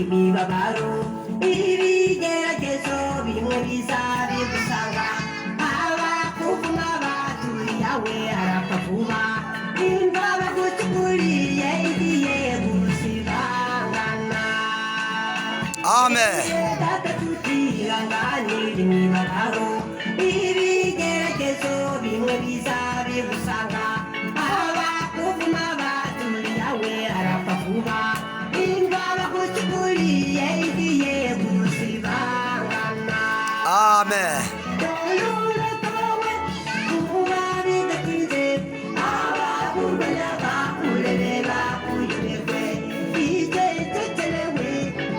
Imibabaro, ibigeragezo bimwe biza bigusanga, abakuvuma baturiyawe arapfa vuba, imva bagucukuriye igiye gusibangana. Amen. Data, tutihanganira imibabaro, ibigeragezo bimwe biza bigusanga, abakuvuma baturiyawe arapfa vuba, imva bagucukuriye igiye gusibangana. Amen. Kuba bidatinze, abakurwanya bakurebe bakuyoberwe. Icecekelewe,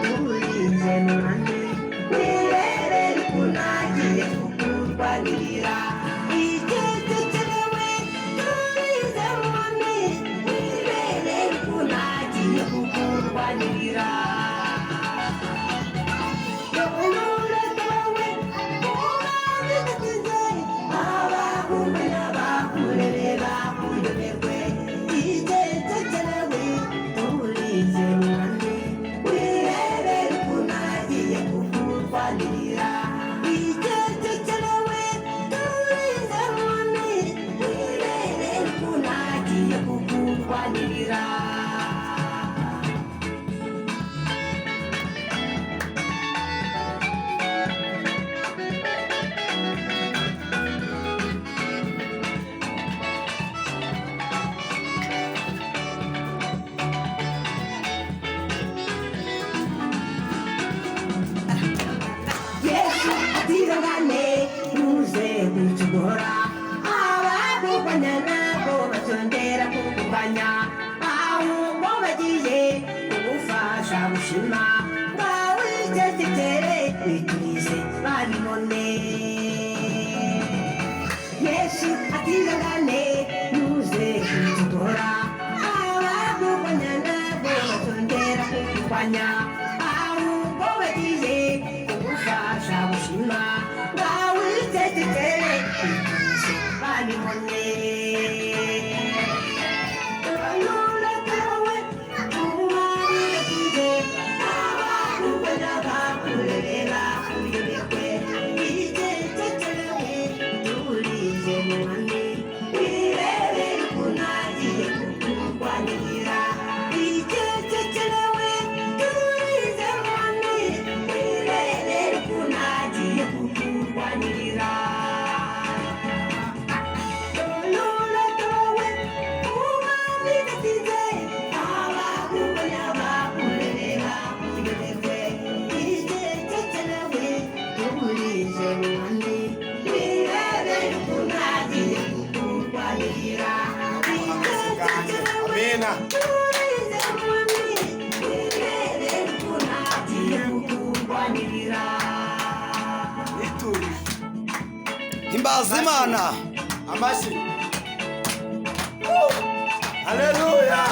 turinze mwami, wirebere ukuntu agiye kukurwanirira. Icecekelewe, turinze mwami, wirebere ukuntu agiye kukurwanirira. Kukurwanirira. Yesu atirangane, ntuze gucogora. Abakurwanya nabo bazongera kukurwanya, ahubwo bagiye kugufasha gushima. Ngawe wicecekere, witurize babibone. Yesu atirangane, ntuze gucogora. Abakurwanya nabo bazongera kukurwanya, ahubwo bagiye kugufasha gushima. Ngawe wicecekere, witurize babibone. Amina. Ituri. Himbaza Imana. Amashyi. Haleluya.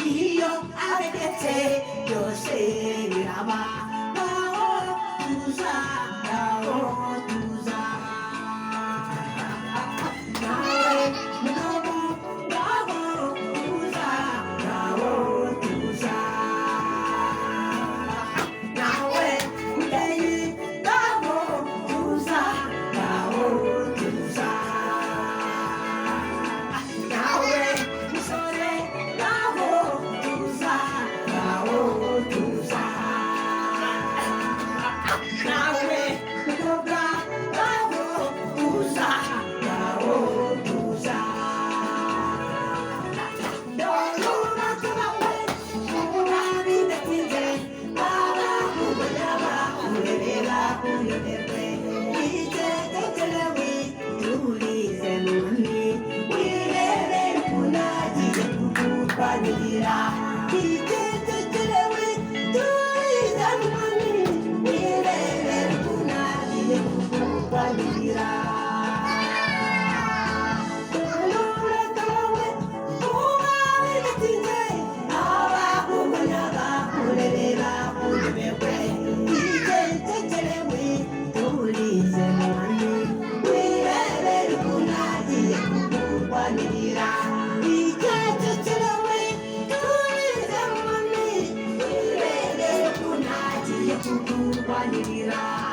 Iyo ategetse byose biraba. Ngaho tuza, ngaho tuza. Nawe mugabo, ngaho tuza, ngaho tuza. Nawe mubyeyi, ngaho tuza, ngaho tuza. Nawe musore, ngaho tuza, ngaho tuza. kukurwanirira. Kukurwanirira.